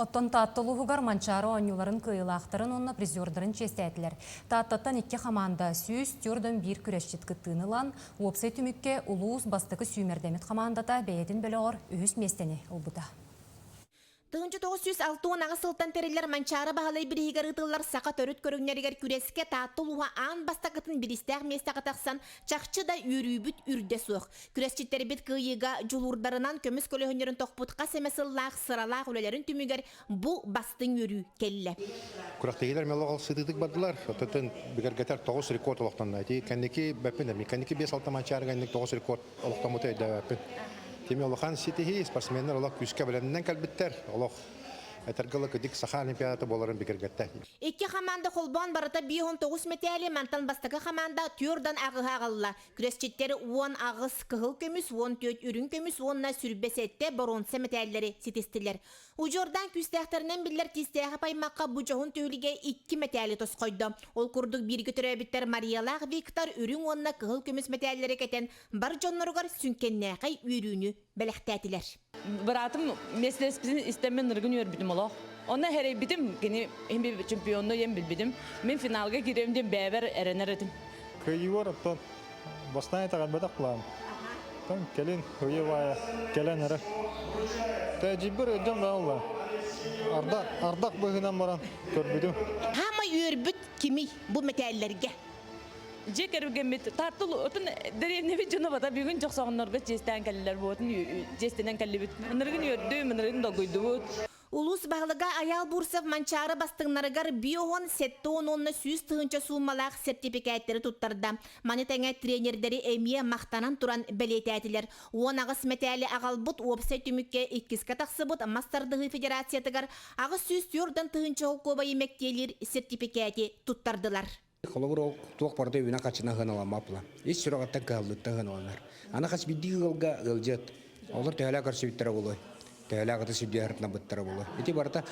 Оттон Таатта улууһугар Манчаары оонньууларын кыайыылаахтарын уонна призердарын чиэстээтилэр. Тааттаттан икки хамаанда 141 күрэсчит кыттыыны ылан, уопсай түмүккэ улуус бастакы сүүмэрдэммит хамаандата бэйэтин бөлөҕөр үһүс миэстэни ылбыта. 1968 сылтан тэриллэр Манчаары Баһылай бирииһигэр ыытыллар саха төрүт көрүҥнэригэр күрэскэ Таатта улууһа аан бастакытын бириистээх миэстэҕэ тахсан, чахчы да үөрүүбүт үрдэ суох. Күрэсчиттэрбит кыайыыга дьулуурдарынан көмүс көлөһүннэрин тохпут хас эмэ сыллаах сыралаах үлэлэрин түмүгэр бу бастыҥ үөрүү кэллэ. Күрэхтэһиилэр мелоҕол сытыытык бардылар. Оттон бигэргэтэр тоҕус рекорд олохтонно. Ити кэнники бэппин эми. Кэнники 5-6 манчаарыга инник тоҕус рекорд олохтоммута өйдөөбөппүн. Тими улахан ситиһии, спортсменнар олох күүскэ бэлэмнэнэн кэлбиттэр. Олох этэргэ дылы кыдьык саха олимпиадата буоларын бигэргэттэ. Икки хамаанда холбоон барыта 59 мэтээли, мантан бастакы хамаанда түөртэн аҕыһы аҕалла. Күрэсчиттэр 18 кыһыл көмүс, 14 үрүҥ көмүс уонна 27 боруонса мэтээллэри ситистилэр. Удьуордаан күүстээхтэринэн биллэр Тиистээхэп аймахха бу дьоһун түһүлгэ икки мэтээли тосхойдо. Ол курдук бииргэ төрөөбүттэр Мариялаах Виктор үрүҥ уонна кыһыл көмүс мэтээллэри кэтэн бар дьонноругар сүҥкэннээхэй үөрүүнү бэлэхтээтилэр. Быраатым миэстэлэспитин истэммин ыргын үөрбүтүм олох. Онно эрэйбитим, кини иһин чемпионну диэн билбитим. Мин финалга киириэм диэн бэйэбэр эрэнэр этим. Кыайыылар оттон бастаан итэҕэйбэтэх план. Оттон кэлин ыйы-баайа кэлэн эрэ. Тээдьийбэр ыалдьан даалла. Ардах, ардах быһыынан баран көрбүтүм. Хаамай үөрбүт кимий бу мэтээллэргэ? Дьиэ кэргэммит Тааттыл отун дэриэбинэбит дьоно бата бүгүн дьохсоҕоннорго чиэстээн кэллилэр буотун чиэстэнэн кэллибит. Ынырыгын үөрдүм, ынырыгын долгуйдубут. Улуус баһылыга Айаал Бурцев Манчаары бастыҥнарыгар биоһон 70 уонна 100 тыһыынча сууммалаах сэртипикээттэри туттарда. Маны тэҥэ тренердэри эмиэ махтанан туран бэлиэтээтилэр. 18 мэтээли аҕалбыт уопсай түмүккэ иккискэ тахсыбыт мас тардыһыы федерациятыгар 804 тыһыынча солкуобайы мэктиэлиир сэртипикээти туттардылар. Холобур, ол туох барыта үбүнэн-харчынан сыаналаммат буолан. Ис сүрэҕиттэн кыһаллыыттан сыаналанар. Аны хас биирдии ыалга ыалдьыт. Олор төһөлөөх көрсүбүттэрэ буолуой? Төһөлөөх ытыс үрдүгэр ырытынабыттара буолуой? Ити барыта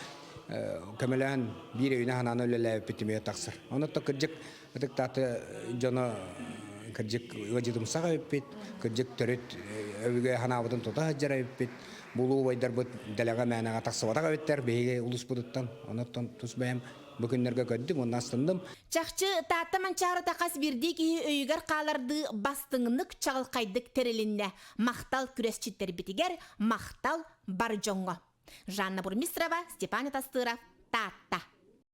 көмөлөөн биир өйүнэн-санаанан үлэлээбиппит түмүгэ тахсар. Онон кырдьык ытык тааты дьоно кырдьык ыалдьытымсах эбиппит, кырдьык төрүт өбүгэ санаабытын тута сылдьар эбиппит. Булуу убайдарбыт дэлэҕэ мээнэҕэ тахсыбатах эбиттэр биһиги улууспутуттан. Онон тус бэйэм Бу күннэргэ көрдүм уонна астынным. Чахчы, Таатта Манчаарыта хас биирдии киһи өйүгэр хаалардыы бастыҥнык, чаҕылхайдык тэрилиннэ. Махтал күрэсчиттэрбитигэр, махтал бар дьоҥҥо. Жанна Бурмистрова, Степан Атастыров, Таатта.